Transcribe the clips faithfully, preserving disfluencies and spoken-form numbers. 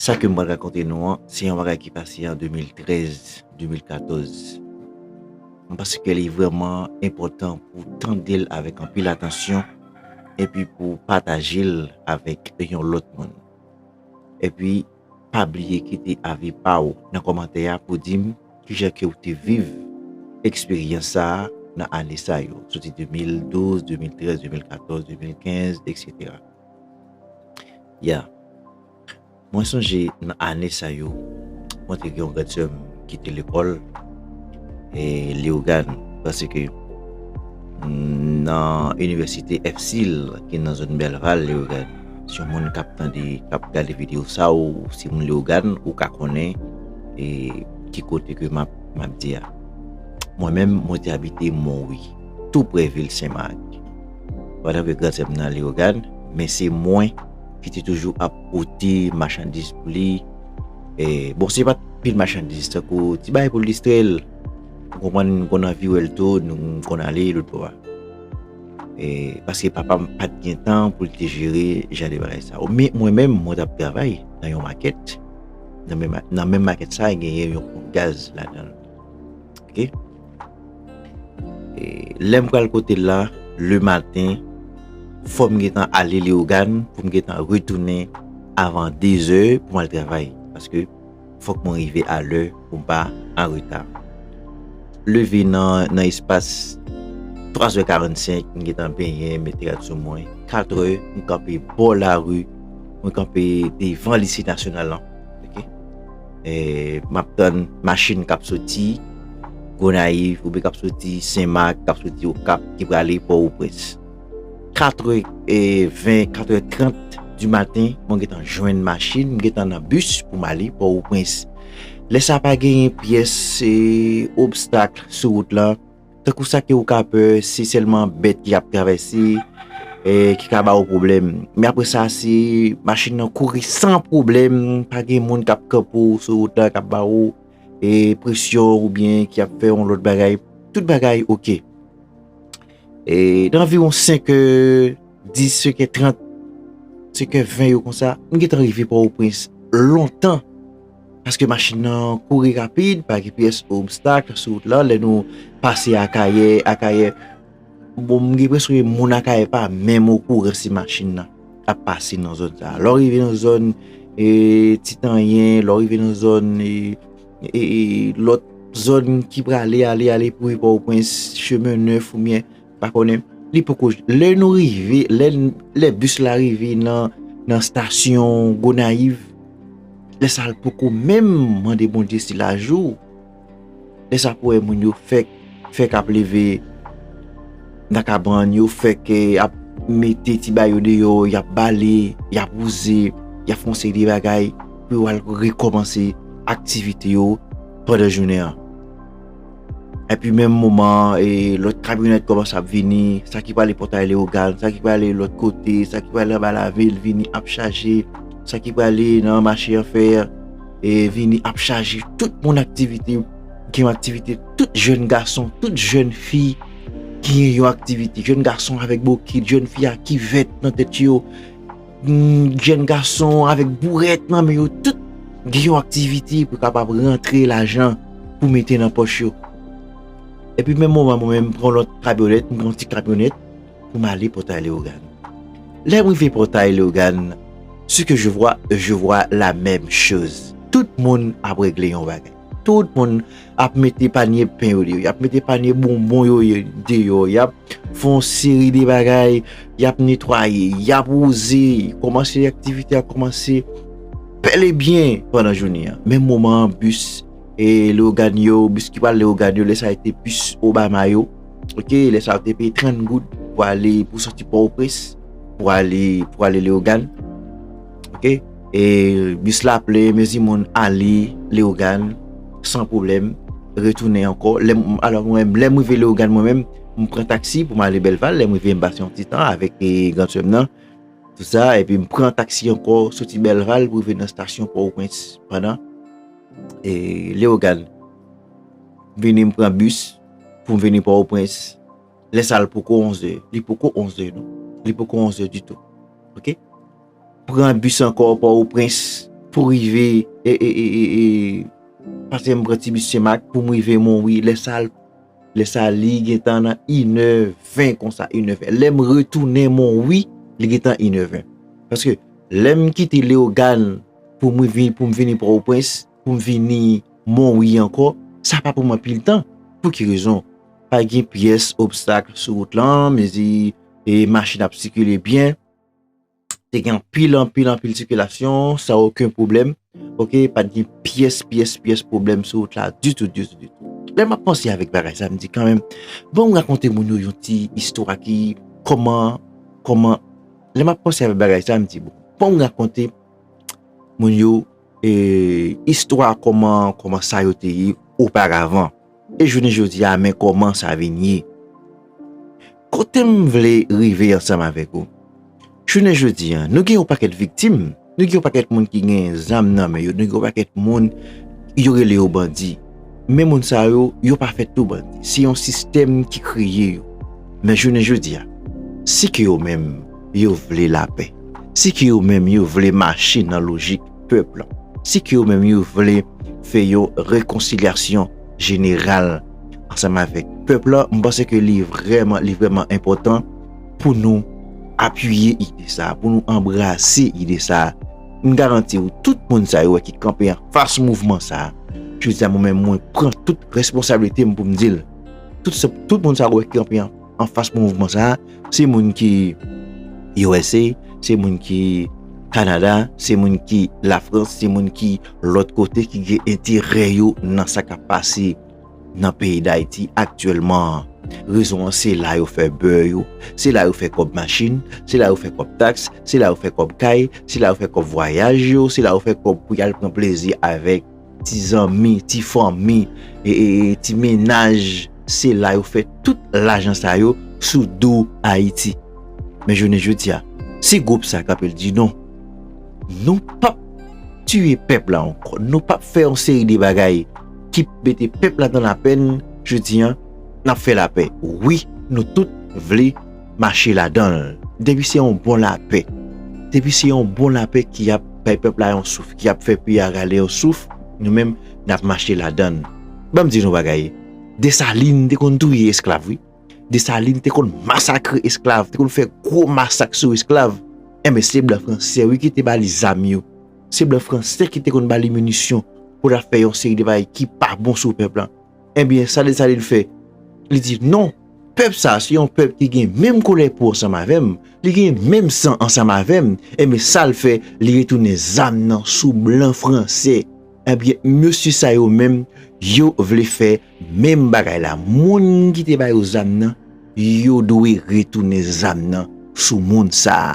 Sa ke m pral rakonte nou an, se yon bagay ki pase an de mil trèz, de mil katòz. M panse ke li vrèman enpòtan pou tande l avèk anpil atansyon epi pou pataje l avèk yon lòt moun. Epi, pa bliye kite avi pa w nan kòmantè a pou di m kijan ke w te viv eksperyans sa a nan ane sa yo, soti de mil douz, de mil trèz, de mil katòz, de mil kenz, etsetera. Ya. Mwen sonje nan ane sa yo, mwen te gen yon grandsè m ki te lekòl, e, Leyogàn, paske, mm, nan inivèsite F S I L ki nan zòn Bèlval, Leyogàn, si yon moun k ap tande, k ap gade videyo sa, ou si moun Leyogàn, ou ka konnen, e, ki kote ke m ap, m ap di a. Mwen menm, mwen te abite Monwi, tou pre vil Senmak. Pandan ke grandsè m nan Leyogàn, men se mwen ki te toujou ap pote machandiz pou li. E, bon, se pa t pil machandiz, tankou ti bagay pou l distrè l. Ou konprann, m konn anvi wè l tou, nou, m konn ale lòt bò a. E, paske papa m pa t gen tan pou l te jere jan de bagay sa yo. Men mwen menm, mwen t ap travay nan yon makèt. Nan menm, nan menm makèt sa, genyen yon ponp gaz ladan l. Oke? E, lè m pral kote l la, le maten, fò m gentan ale Leyogàn pou m gentan retounen avan dezè pou m al travay. Paske fòk mwen rive alè pou m pa an reta. Leve nan, nan espas twa zè karannsenk, m gentan benyen, mete rad sou mwen. Katrè, m kanpe bò lari, mwen kanpe devan Lise Nasyonal lan. Oke? E, m ap tann machin k ap soti Gonayiv, oubyen k ap soti Senmak, k ap soti Okap, ki prale Pòtoprens. Katrè e ven, katrè trant di maten, mwen gentan jwenn machin, m gentan nan bis pou m ale Pòtoprens. Lè sa pa genyen pyès, e, obstak sou wout la. Tankou sa ke ou ka pè, se sèlman bèt ki ap travèse, e, ki ka ba ou pwoblèm. Men apre sa, se machin nan kouri san pwoblèm, pa gen moun k ap kanpe w sou wout la, k ap ba ou, e, presyon oubyen ki ap fè yon lòt bagay. Tout bagay oke. E, nan anviwon senk è dis, senk è trant, senk è ven yo konsa, m gentan rive Pòtoprens lontan. Paske machin nan kouri rapid, pa gen pyès obstak sou wout la. Lè nou pase Akayè, Akayè, bon, m gen enpresyon ke moun Akayè pa menm okouran si machin nan ap pase nan zòn sa a. Lè w rive nan zòn, e, Titanyen, lè w rive nan zòn, e, e, e, lòt zòn ki prale, ale, ale pou rive Pòtoprens, Chemen Nèf oubyen pa konnen, li poko, lè nou rive, lè, lè bis la rive nan, nan estasyon Gonayiv, lè sa a l poko menm mande Bondye si l ajou. Lè sa a pou wè moun yo fèk, fèk ap leve nan kabann yo, fèk, e, ap mete ti bagay yo deyò, y ap bale, y ap wouze, y ap fè yon seri de bagay pou yo al rekòmanse aktivite yo pandan jounen an. Epi menm moman, e, lòt kamyonèt kòmanse ap vini, sa ki prale Pòtay Leyogàn, sa ki prale lòt kote, sa ki prale anba lavil, vini ap chaje, sa ki prale nan mache an fè, e, vini ap chaje. Tout moun aktivite, gen yon aktivite, tout jèn gason, tout jèn fi gen yon aktivite. Jèn gason avèk bokit, jèn fi ak kivèt nan tèt yo, mm, jèn gason avèk bourèt nan men yo, tout gen yon aktivite pou kapab rantre lajan pou mete nan pòch yo. Epi menm moman, mwen menm, m pran lòt kamyonèt, m pran yon ti kamyonèt pou m ale Pòtay Leyogàn. Lè m rive Pòtay Leyogàn, ce que je vois, je vois la même chose. Tout moun ap regle yon bagay. Tout moun ap mete panye pen yo deyò, y ap mete panye bonbon yo ye-, deyò, y ap fè yon seri de bagay, y ap netwaye, y ap wouze, kòmanse aktivite a kòmanse bèl e byen pandan jounen an. Menm moman an, bis, e, Leyogàn yo, bis ki pral Leyogàn yo, lè sa yo te bis Obama yo, oke, lè sa yo te peye trant goud pou ale, pou sòti Pòtoprens, pou ale, pou ale Leyogàn. Oke? E bis la plen, mezi moun ale Leyogàn san pwoblèm, retounen ankò. Lè m, alò, mwen, lè m rive Leyogàn, mwen menm, m pran taksi pou m ale Bèlval. Lè m rive, m pase yon ti tan avèk, e, grandsè m nan, tou sa, epi m pran taksi ankò, soti Bèlval pou rive nan estasyon Pòtoprens pandan, e, Leyogàn. Vini, m pran bis pou m vini Pòtoprens. Lè sa a, l poko onzè. Li poko onzè, non. Li poko onzè ditou. Oke? Pran bis ankò Pòtoprens. pou rive, e, e, e, e, e, pase m pran ti bis Senmak pou m rive Monwi. Lè sa, lè sa li gentan nan inè ven konsa, inè ven. Lè m retounen Monwi, li gentan inè ven. Paske lè m kite Leyogàn pou m vin, pou m vini Pòtoprens, pou m vini Monwi ankò, sa pa pran m anpil tan. Pou ki rezon? Pa gen pyès obstak sou wout lan, mezi e machin ap sikile byen. Te gen anpil, anpil, anpil sikilasyon, san okenn pwoblèm. Oke, pa t gen pyès, pyès, pyès pwoblèm sou wout la ditou, ditou, ditou. Lè m ap panse avèk bagay sa, m di kanmenm, bon, m rakonte moun yo yon ti istwa ki, kòman, kòman, lè m ap panse avèk bagay sa, m di, bon, bon, m rakonte moun yo, e, istwa kòman, kòman sa yo te ye oparavan. E jounen jodi a, men kòman sa vin ye. Kote m vle rive ansanm avèk ou. Jounen jodi a, nou gen yon pakèt viktim, nou gen yon pakèt moun ki gen zam nan men yo, nou gen yon pakèt moun, yo rele yo bandi. Men moun sa yo, yo pa fèt tou bandi. Se yon sistèm ki kreye yo. Men jounen jodi a, si ke yo menm, yo vle lapè, si ke yo menm, yo vle mache nan lojik pèp lan, si ke yo menm, yo vle fè yon rekonsilyasyon jeneral ansanm avèk pèp lan, m panse ke li vrèman, li vrèman enpòtan pou nou apiye ide sa, pou nou anbrase ide sa. M garanti w, tout moun sa yo ki kanpe anfas mouvman sa, jodi a, mwen menm, mwen pran tout responsablite m pou m di l. Tout, sa- tout moun sa yo ki kanpe an- anfas mouvman sa, se moun ki U S A, se moun ki Kanada, se moun ki Lafrans, se moun ki lòt kote ki gen enterè yo nan sa k ap pase nan peyi Dayiti aktyèlman an. Rezon an, se la yo fè bè yo, se la yo fè kòb machin, se la yo fè kòb taks, se la yo fè kòb kay, se la yo fè kòb vwayaj yo, se la yo fè kòb pou y al pran plezi avèk ti zanmi, ti fanmi, e, e, e ti mennaj. Se la yo fè tout lajan sa yo sou do Ayiti. Men jounen jodi a, si gwoup sa kanpe l di non, nou p ap tiye pèp la ankò. Nou p ap fè yon seri de bagay ki mete pèp la nan lapèn. Jodi a, n ap fè lapè. Wi, nou tout vle mache ladan l. Depi se yon bon lapè, depi se yon bon lapè ki ap bay pèp la yon souf, ki ap fè peyi a rale yon souf, nou menm, n ap mache ladan l. Ban m di nou bagay, Desalin te konn touye esklav, wi. Desalin te konn masakre esklav, te konn fè gwo masak sou esklav. Enben, se blan fransè, wi, ki te ba li zam yo. Se blan fransè ki te konn ba li minisyon pou l ap fè yon seri de bagay ki pa bon sou pèp lan. Enben, sa Desalin fè? Li di, non, pèp sa, se yon pèp ki gen menm koulè po ansanm avè m, li gen menm san ansanm avè m. Enben, sa l fè, li retounen zam nan sou blan fransè. Enben, mesye sa yo menm, yo vle fè menm bagay la. Moun ki te ba yo zam nan, yo dwe retounen zam nan sou moun sa a.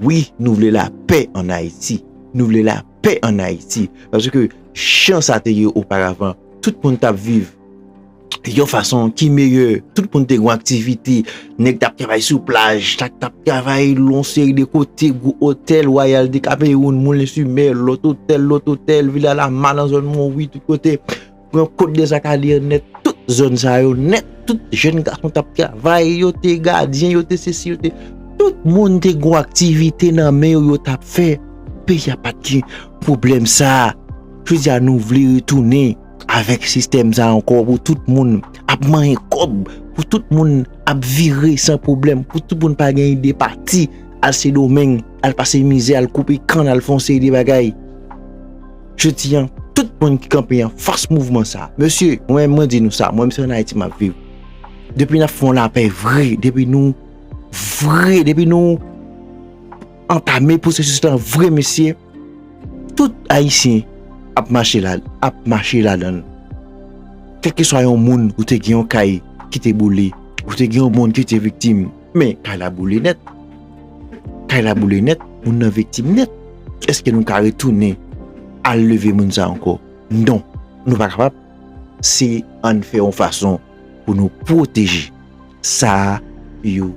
Wi, nou vle lapè ann Ayiti. Nou vle lapè ann Ayiti. Paske jan sa te ye oparavan, tout moun t ap viv yon fason ki meyè. Tout moun te gen aktivite. Nèg t ap travay sou plaj, sa k t ap travay yon seri de kote, gwo otèl, Royal de Cameroun, Moulin sur Mer, lòt otèl, lòt otèl, Villa La Mar nan zòn Monwi, tout kote. Pran Côte des Acadiens nèt, tout zòn sa yo nèt, tout jèn gason t ap travay, yo te gadyen, yo te sesi, yo te, tout moun te gon aktivite nan men yo, yo t ap fè. Peyi a pa t gen pwoblèm sa. Jodi a, nou vle retounen avèk sistèm sa ankò, pou tout moun ap manyen kòb, pou tout moun ap vire san pwoblèm, pou tout moun pa gen ide pati al Sendomeng, al pase mizè, al koupe kann, al fè yon seri de bagay. Jodi a, tout moun ki kanpe anfas mouvman sa, mesye, mwen, mwen di nou sa, mwen, se ann Ayiti m ap viv. Depi n ap fè yon lapè vre, depi nou vre, depi nou antame pwosesis lan vre, mesye, tout Ayisyen ap mache la, ap mache ladan l. Kèlkeswa yon moun, ou te gen yon kay ki te boule, ou te gen yon moun ki te viktim, men kay la boule nèt. Kay la boule nèt, moun nan viktim nèt. Èske nou ka retounen al leve moun sa ankò? Non, nou pa kapab. Se ann fè yon fason pou nou pwoteje sa yo.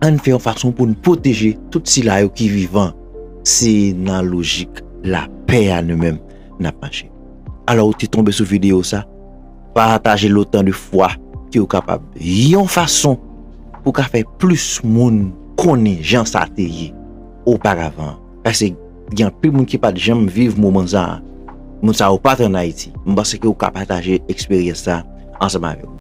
Ann fè yon fason pou n pwoteje tout sila yo ki vivan. Se nan lojik lapè a nou menm n ap mache. Alò, ou te tonbe sou videyo sa, pataje l otan de fwa ke w kapab. Yon fason pou w ka fè plis moun konnen jan sa te ye oparavan. Paske gen anpil moun ki pa t janm viv moman sa a. Moun sa yo pa t ann Ayiti. M panse ke ou ka pataje eksperyans sa ansanm avè yo.